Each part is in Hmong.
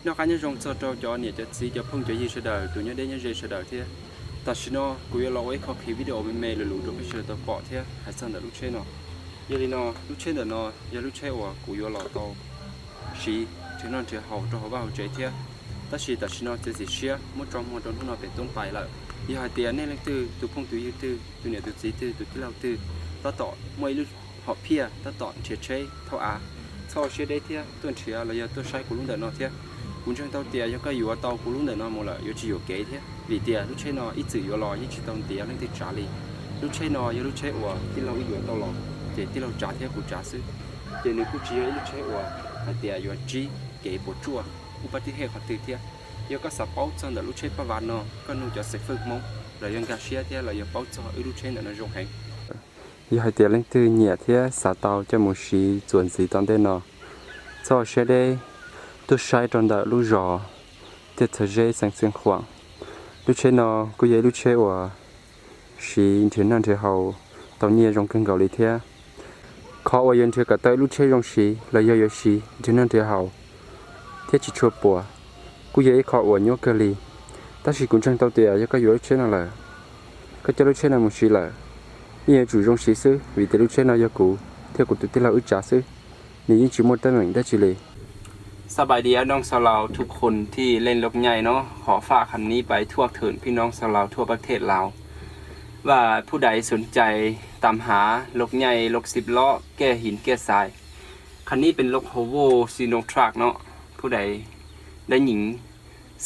Noj qab nyob zoo txog rau cov niam cov txiv cov phooj cov ywg sawv daws, tus nyob deb nyob ze sawv daws thiab. Tam sim no kuv yuav los ua ib qho clip video me me lus lus rau peb sawv daws tau pom thiab hais txog ntawm lub tsheb no. Yog li no lub tsheb ntawm no yog lub tsheb uas kuv yuav los tau siv nrhiav noj nrhiav haus rau hauv vaj hauv tsev thiab. Tab sis tam sim no txiav txim siab muab tso muag rau hnub no pem tub ntais lawm. Yog hais tias nej leej twg tus phooj tus ywg twg tus niam tus txiv twg tus tij laug twg tab tom muaj ib lub hom phiaj tab tom nrhiav tsheb thauj av, txhob ua siab deb thiab tuaj nrhiav los yog tuaj saib kuv lub ntawm no thiab. Kuv ntseeg tau tias yog koj yuav tau kuv lub ntawm no mus lawm yuav tsis yuam kev thiab, vim tias lub tsheb no ib txwm yuav los yeej tsis tau ntiav leej twg tsav li. Lub tsheb no yog lub tsheb uas tij laug wb yuav tau los, ces tij laug tsav thiab kuv tsav xwb. Ces nws kuj tsis yog ib lub tsheb uas hais tias yuav ntsib kev puas tsuaj ub pab tib hej qhov twg thiab. Yog koj xav paub txog ntawm lub tsheb paj vav no, koj nug cov xeem fwj Hmoob los yog nkag siab thiab los yog paub txog wb lub tsheb ntawm no zoo heev. Yog hais tias leej twg nyiam thiab xav tau coj mus siv txuas ntxiv tom ntej no, txhob ua siab deb, tuaj saib rau ntawm lub zos Tiaj Txhawv Zeb xeev Xeev Khuam. Lub tsheb no kuj yog ib lub tsheb uas siv nrhiav noj nrhiav haus tau nyiaj zoo kawg nkaus li thiab. Qhov uas yuav nrhiav kom tau ib lub tsheb zoo siv los yog yuav siv nrhiav noj nrhiav haus thiab tsis tshua puas, kuj yog ib qho uas nyuaj kawg li. Tab sis kuv ntseeg tau tias yog koj yuav lub tsheb no lawm, koj coj lub tsheb no mus siv lawm, yeej yuav tsum zoo siv xwb, vim tias lub tsheb no yog kuv thiab kuv tus tij laug wb tsav xwb, nws yeej tsis muaj teeb meem dab tsi li. สบายดีพี่น้องชาวลาวทุกคนที่เล่นรถใหญ่เนาะ ขอฝากคันนี้ไปทั่วถึงพี่น้องชาวลาวทั่วประเทศลาว ว่าผู้ใดสนใจตามหารถใหญ่รถสิบล้อแก้หินแก้ทราย คันนี้เป็นรถ Volvo Sinotruk เนาะ ผู้ใดได้ยิน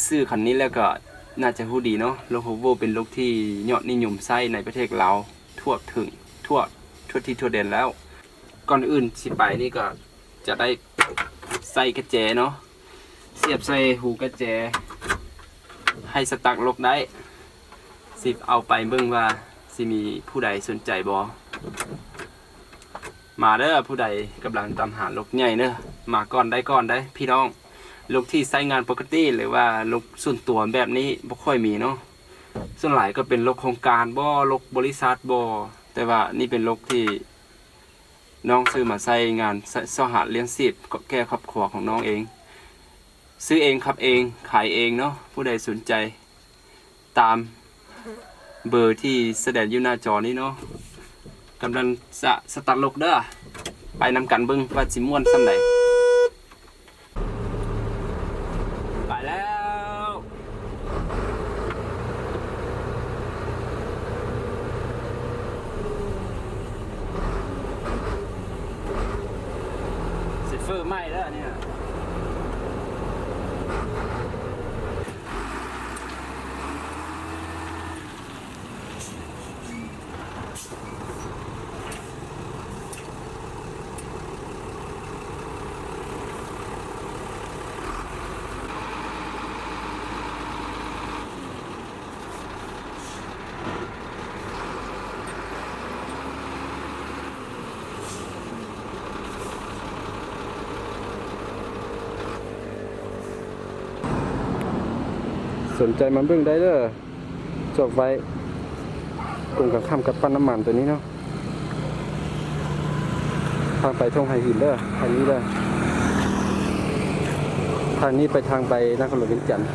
ชื่อคันนี้แล้วก็น่าจะรู้ดีเนาะ รถ Volvo เป็นรถที่ยอดนิยมใช้ในประเทศลาวทั่วถึงทั่วทั่วที่ทั่วแดนแล้ว ก่อนอื่นสิไปนี่ก็จะได้ใส่กระแจเนาะ เสียบใส่หูกระแจ ให้สตาร์ทรถได้ สิเอาไปเบิ่งว่าสิมีผู้ใดสนใจบ่ มาเด้อ ผู้ใดกำลังตามหารถใหญ่เด้อ มาก่อนได้ก่อนได้พี่น้อง รถที่ใช้งานปกติหรือว่ารถส่วนตัวแบบนี้บ่ค่อยมีเนาะ ส่วนหลายก็เป็นรถโครงการบ่ รถบริษัทบ่ แต่ว่านี่เป็นรถที่ น้องซื้อมาใช้งานเสาะหาเลี้ยงชีพแก่ครอบครัวของน้องเอง ซื้อเองขับเองขายเองเนาะ ผู้ใดสนใจตามเบอร์ที่แสดงอยู่หน้าจอนี้เนาะ กำลังจะสตาร์ทรถเด้อ ไปนำกันเบิ่งว่าสิม่วนส่ำใด ไปแล้ว เซฟเฟอร์ไหม้แล้วเนี่ย สนใจมาเบิ่งได้เด้อ จอดไว้ตรงกันข้ามกับปั๊มน้ำมันตัวนี้เนาะ ทางไปท่งไฮหินเด้อ ทางนี้เด้อ ทางนี้ไปทางไปนครหลวงเวียงจันทน์